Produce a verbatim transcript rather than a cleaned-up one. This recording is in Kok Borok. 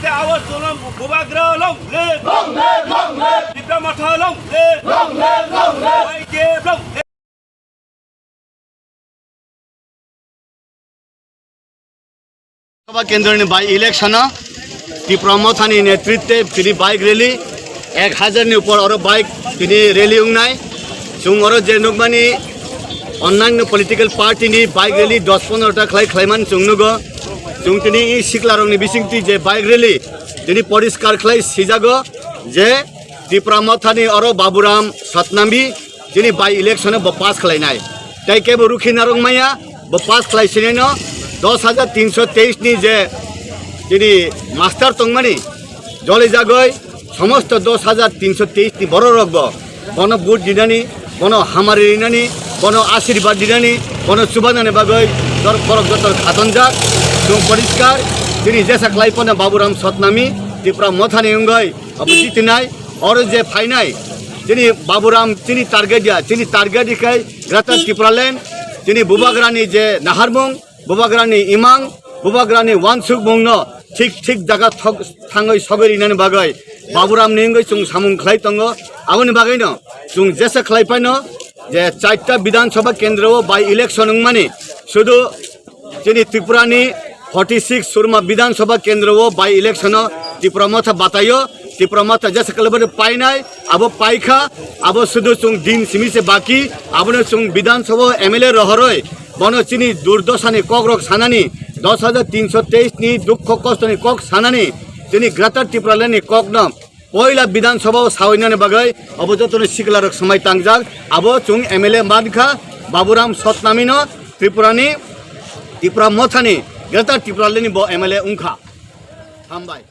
Awas, long, Bubagra long live! Long live, long live! Tipra Motha long live! Long live, long live! Y T F long live! Sabha Kendra ni by election o Tipra Motha ni netritwe tini bike rally, ek hajar ni upor oro bike tini rally wngnai. Chwng oro je nukmani onnanno political party ni bike rally dos pondro ta khlai khlaimani chwng nugo. Chwng tini i siklarokni bisingtwi je bike rally tini poriskar khlai sijago je Tipra Mothani oro Baburam Satnami chini by election bo pass khlainai. Tai kebo rukhi narwk maya, bo pass khlai sinino dos hajar tinso teis ni je chini master tongmani joli jagoi somosto dos hajar tinso teis ni bororok bo bono vote dinani, bono hamari rinani, bono asirwad dinani, bono chubanani bagoi dor khorok joto khatonjak. Chwng poriskar chini jesa khlai phano Baburam Satnami Tipra Mothani wngoi abo jitinai, oro je phainai chini Baburam chini target ya, chini target ikhai Greater Tipraland, chini Bubagrani je naharmung, Bubagrani imang, Bubagrani wansukmungno thik thik jaga thok-, thangwi sogwi rinani bagwi Baburamni wngwi chwng samung khlai tongo. Aboni bagwino chwng jesa khlai phaino je chaita Bidhan Sabha kendro o by election wngmani, sudu chini Tripurani forty six Surma Bidhan Sabha kendro o by election o Tipra Motha bataio, Tipra Motha jesa khlai phano painai, abo paikha, abo sudu chwng din simi se baki, abono chwng Bidhan Sabha o M L A rohoroi, bono chini durdosani kokrok sanani, dos hajar tinso teis ni dukho kostoni kok sanani, chini Greater Tipraland ni kokno poila Bidhan Sabha o saoinani bagwi abo jotoni siklarok swmai tangjak, abo chwng M L A mankha Baburam Satnamino, Tripurani, Tipra Mothani, Greater Tipraland ni bo M L A wngkha. Hambai.